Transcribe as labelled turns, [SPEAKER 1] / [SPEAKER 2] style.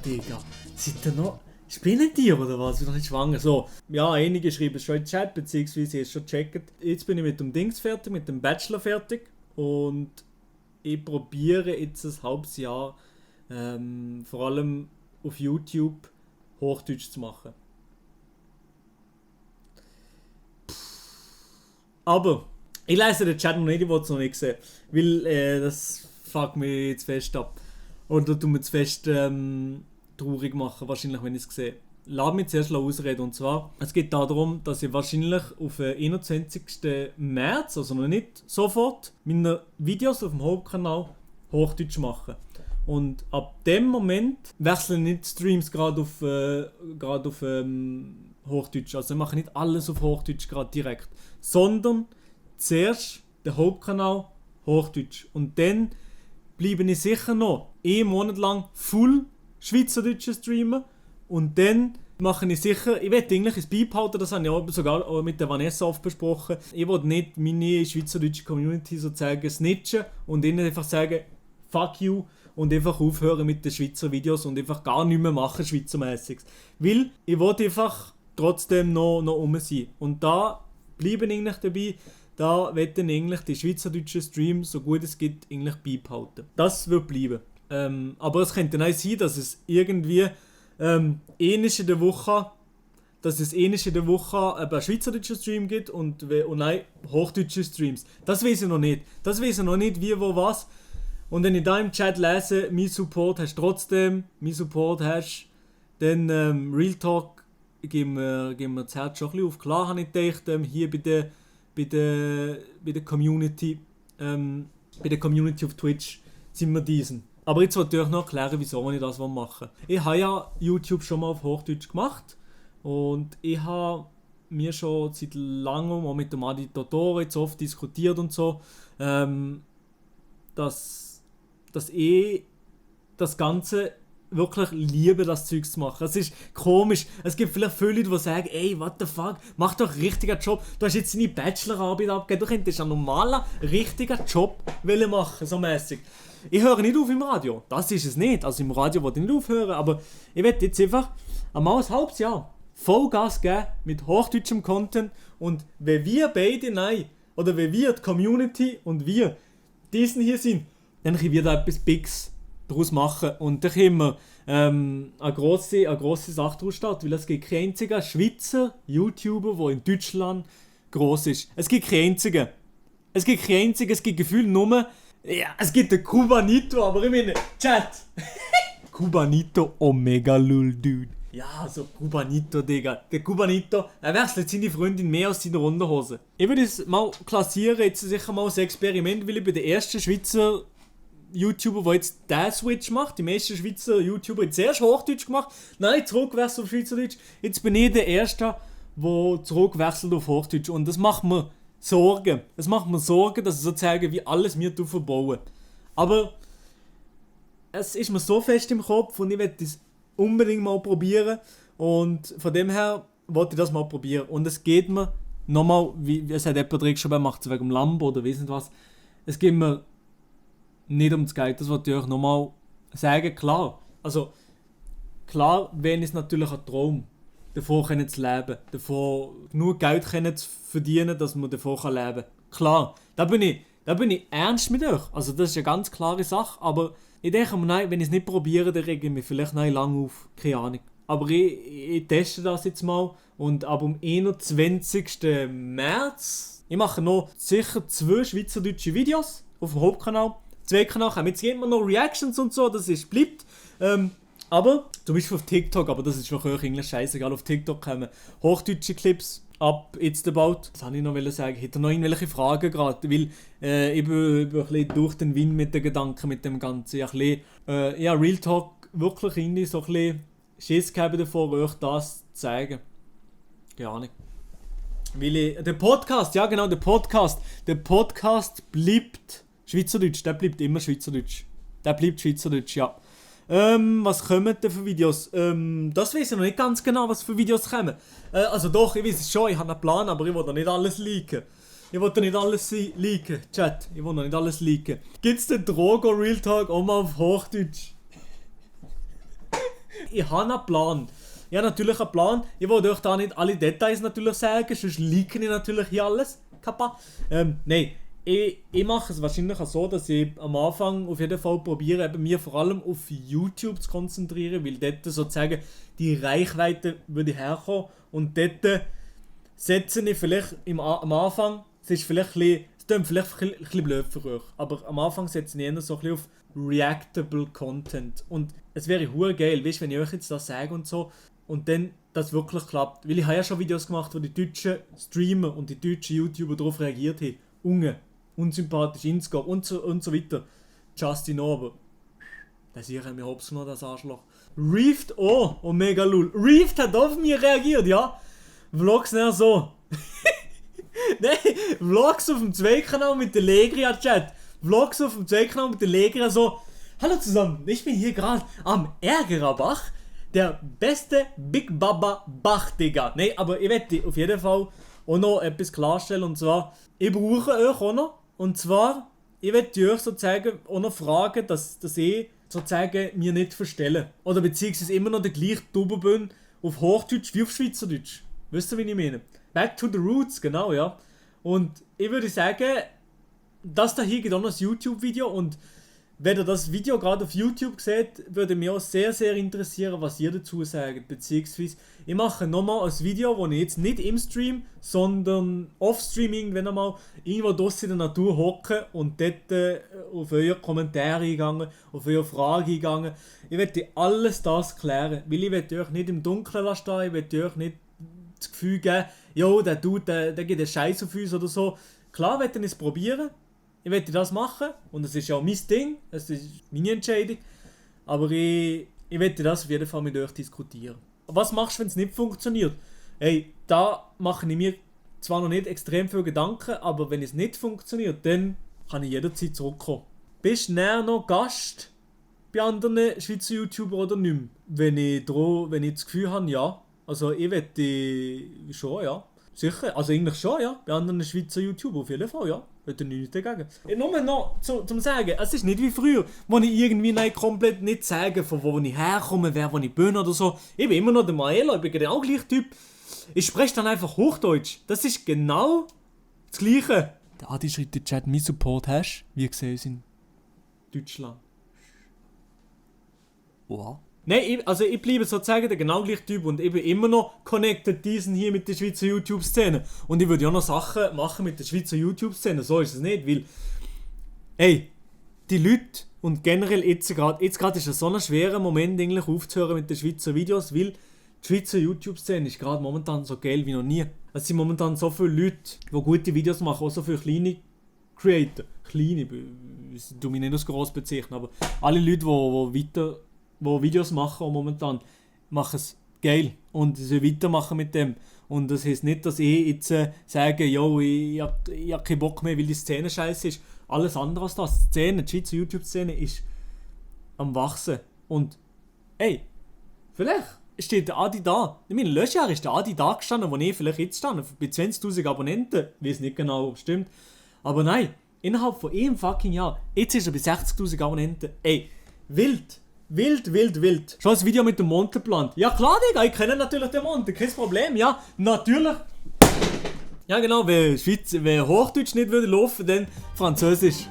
[SPEAKER 1] Digga. Seid ihr noch... Spinnen die oder was? Ich bin noch nicht schwanger. So, ja, einige schreiben schon in den Chat, beziehungsweise es schon gecheckt. Jetzt bin ich mit dem Dings fertig, mit dem Bachelor fertig. Und ich probiere jetzt ein halbes Jahr vor allem auf YouTube Hochdeutsch zu machen. Aber ich lese den Chat noch nicht, ich will es noch nicht sehen. Weil das fuckt mich jetzt fest ab. Oder tut mir zu fest traurig machen, wahrscheinlich, wenn ich es sehe. Lass mich zuerst ausreden. Und zwar, es geht darum, dass ich wahrscheinlich auf den 21. März, also noch nicht sofort, meine Videos auf dem Hauptkanal Hochdeutsch mache. Und ab dem Moment wechseln nicht Streams gerade auf Hochdeutsch. Also ich mache nicht alles auf Hochdeutsch gerade direkt. Sondern zuerst der Hauptkanal Hochdeutsch. Und dann bleibe ich sicher noch 1 Monat lang full Schweizerdeutsche streamen. Und dann mache ich sicher, ich will eigentlich es beibehalten, das habe ich sogar auch mit der Vanessa oft besprochen. Ich will nicht meine schweizerdeutsche Community sozusagen snitchen und ihnen einfach sagen, fuck you, und einfach aufhören mit den Schweizer Videos und einfach gar nicht mehr machen, Schweizermässiges. Weil ich will einfach trotzdem noch rum sein. Und da bleiben eigentlich dabei, da werden eigentlich die schweizerdeutschen Streams, so gut es geht, eigentlich beibehalten. Das wird bleiben. Aber es könnte auch sein, dass es irgendwie ähnlich in der Woche einen schweizerdeutschen Stream gibt und nein, hochdeutsche Streams. Das weiß ich noch nicht. Das weiß ich noch nicht, wie, wo, was. Und wenn ich da im Chat lese, mein Support hast trotzdem, dann Real Talk geben wir das Herz schon ein bisschen auf. Klar habe ich gedacht, hier bei der Community, bei der Community auf Twitch sind wir diesen. Aber jetzt wollte ich euch noch erklären, wieso ich das machen will. Ich habe ja YouTube schon mal auf Hochdeutsch gemacht und ich habe mir schon seit langem auch mit dem Adi Totoro jetzt oft diskutiert und so, dass ich das Ganze wirklich liebe, das Zeugs zu machen. Es ist komisch. Es gibt vielleicht viele Leute, die sagen, ey, what the fuck, mach doch einen richtigen Job. Du hast jetzt deine Bachelorarbeit abgegeben, du könntest einen normalen, richtigen Job machen, so mäßig. Ich höre nicht auf im Radio. Das ist es nicht. Also im Radio will ich nicht aufhören, aber ich werde jetzt einfach einmal ein halbes Jahr Vollgas geben mit hochdeutschem Content und wenn wir beide oder wenn wir die Community und wir diesen hier sind, dann können wir da etwas Bigs daraus machen und dann können wir eine grosse Sache daraus starten, weil es gibt keinen einzigen Schweizer YouTuber, der in Deutschland gross ist. Es gibt keinen einzigen. Es gibt gefühlt nur... Ja, es gibt den Cubanito, aber ich meine, Chat! Cubanito Omega Lul Dude. Ja, so Cubanito, Digga. Der Cubanito, er wechselt seine Freundin mehr als seine Unterhose. Ich würde es mal klassieren, jetzt sicher mal als Experiment, weil ich bin der erste Schweizer YouTuber, der jetzt diesen Switch macht. Die meisten Schweizer YouTuber haben zuerst Hochdeutsch gemacht, nein, zurückwechselt auf Schweizerdeutsch. Jetzt bin ich der Erste, der zurückwechselt auf Hochdeutsch. Und das macht mir Sorgen. Es macht mir Sorgen, dass ich sozusagen wie alles mir verbauen. Aber es ist mir so fest im Kopf und ich werde das unbedingt mal probieren. Und von dem her wollte ich das mal probieren. Und es geht mir nochmal, wie es hat jemand geschrieben, macht es wegen dem Lambo oder weiss nicht was. Es geht mir nicht um das Geld, das wollte ich euch nochmal sagen. Klar, wenn es natürlich ein Traum, davon zu leben, davon genug Geld zu verdienen, dass man davon leben kann. Klar, da bin ich ernst mit euch. Also das ist eine ganz klare Sache, aber ich denke mir, nein, wenn ich es nicht probiere, dann rege ich mich vielleicht lange auf. Keine Ahnung. Aber ich teste das jetzt mal und ab dem 21. März, ich mache noch sicher 2 schweizerdeutsche Videos auf dem Hauptkanal. 2 Kanäle haben jetzt immer noch Reactions und so, das bleibt. Aber, zum Beispiel auf TikTok, aber das ist für euch eigentlich scheißegal, auf TikTok kommen hochdeutsche Clips ab It's About. Was wollte ich noch sagen? Hätte noch irgendwelche Fragen gerade? Weil ich bin ein bisschen durch den Wind mit den Gedanken, mit dem Ganzen. Real Talk wirklich irgendwie so ein bisschen Schiss gehabt davor, euch das zu zeigen. Keine Ahnung. Der Podcast bleibt Schweizerdeutsch, der bleibt immer Schweizerdeutsch. Ja. Was kommen denn für Videos? Das weiß ich noch nicht ganz genau, was für Videos kommen. Also doch, ich weiß es schon, ich habe einen Plan, aber ich will da nicht alles leaken. Chat, ich will noch nicht alles leaken. Gibt's den Drogo Real Talk auch mal auf Hochdeutsch? ich habe einen Plan. Ich habe natürlich einen Plan. Ich will euch da nicht alle Details natürlich sagen, sonst leake ich natürlich hier alles. Kappa. Nein. Ich mache es wahrscheinlich auch so, dass ich am Anfang auf jeden Fall probiere, eben mir vor allem auf YouTube zu konzentrieren, weil dort sozusagen die Reichweite würde herkommen und dort setze ich vielleicht am Anfang, es klingt vielleicht ein bisschen blöd für euch, aber am Anfang setze ich eher so ein bisschen auf Reactable Content und es wäre hure geil, weißt, wenn ich euch jetzt das sage und so und dann das wirklich klappt, weil ich habe ja schon Videos gemacht, wo die deutschen Streamer und die deutschen YouTuber darauf reagiert haben, unsympathisch, Inscope und so weiter. Justin aber. Das hier haben wir hops noch, das Arschloch. Reeft oh mega lul. Reeft hat auf mich reagiert, ja. Vlogs nicht so. Nein, Vlogs auf dem Zweikanal mit der Legria-Chat. Vlogs auf dem Zweikanal mit der Legria so. Hallo zusammen, ich bin hier gerade am Ärgerer der beste Big Baba Bach, Digga. Nein, aber ich werde auf jeden Fall auch noch etwas klarstellen und zwar, ich brauche euch auch noch. Und zwar, ich werde euch sozusagen auch noch fragen, dass ich sozusagen mir nicht verstelle. Oder beziehungsweise immer noch der gleiche Double bin auf Hochdeutsch wie auf Schweizerdeutsch. Wisst ihr, wie ich meine? Back to the roots, genau, ja. Und ich würde sagen, das da hier geht auch noch ein YouTube-Video und wenn ihr das Video gerade auf YouTube seht, würde mich auch sehr, sehr interessieren, was ihr dazu sagt. Beziehungsweise, ich mache nochmal ein Video, wo ich jetzt nicht im Stream, sondern off-Stream irgendwann einmal irgendwo draussen in der Natur hocke und dort auf eure Kommentare eingegangen, auf eure Fragen eingegangen. Ich werde alles das klären, weil ich werde euch nicht im Dunkeln lassen, ich werde euch nicht das Gefühl geben, jo, der Dude, der geht einen Scheiß auf uns oder so. Klar, werde ich es probieren. Ich werde das machen und es ist ja auch mein Ding, es ist meine Entscheidung, aber ich werde das auf jeden Fall mit euch diskutieren. Was machst du, wenn es nicht funktioniert? Hey, da mache ich mir zwar noch nicht extrem viel Gedanken, aber wenn es nicht funktioniert, dann kann ich jederzeit zurückkommen. Bist du näher noch Gast bei anderen Schweizer YouTuber oder nicht mehr? Wenn ich das Gefühl habe, ja. Also ich wette schon, ja. Sicher, also eigentlich schon, ja. Bei anderen Schweizer YouTuber auf jeden Fall, ja. Hätte nichts dagegen. Nur noch zum Sagen, es ist nicht wie früher, wo ich irgendwie komplett nicht sage, von wo ich herkomme, wer wo ich bin oder so. Ich bin immer noch der Maelo, ich bin genau der gleiche Typ. Ich spreche dann einfach Hochdeutsch. Das ist genau das Gleiche. Der Adi schreibt in den Chat, mein Support hast, wie gesehen in Deutschland. Wow. Nein, ich bleibe sozusagen der genau gleiche Typ und ich bin immer noch connected diesen hier mit der Schweizer YouTube-Szene. Und ich würde ja noch Sachen machen mit der Schweizer YouTube-Szene, so ist es nicht, weil ey, die Leute und generell jetzt gerade ist es so ein schwerer Moment eigentlich aufzuhören mit den Schweizer Videos, weil die Schweizer YouTube-Szene ist gerade momentan so geil wie noch nie. Es sind momentan so viele Leute, die gute Videos machen, auch so viele kleine Creator. Kleine, ich tue mich nicht als gross bezeichnen, aber alle Leute, die Videos machen momentan, machen es geil und sie weitermachen mit dem. Und das heisst nicht, dass ich jetzt sage, yo, ich hab keinen Bock mehr, weil die Szene scheiße ist. Alles andere als das. Die Schweizer YouTube-Szene ist am Wachsen. Und ey, vielleicht steht der Adi da. In meinem Löschjahr ist der Adi da gestanden, wo ich vielleicht jetzt stand. Bei 20'000 Abonnenten. Ich weiß nicht genau, stimmt. Aber nein, innerhalb von einem fucking Jahr. Jetzt ist er bei 60'000 Abonnenten. Ey, wild. Wild. Schon ein Video mit dem Mond geplant. Ja klar, Digga, ich kenne natürlich den Mond, kein Problem, ja, natürlich. Ja genau, wenn Hochdeutsch nicht würde laufen, dann Französisch.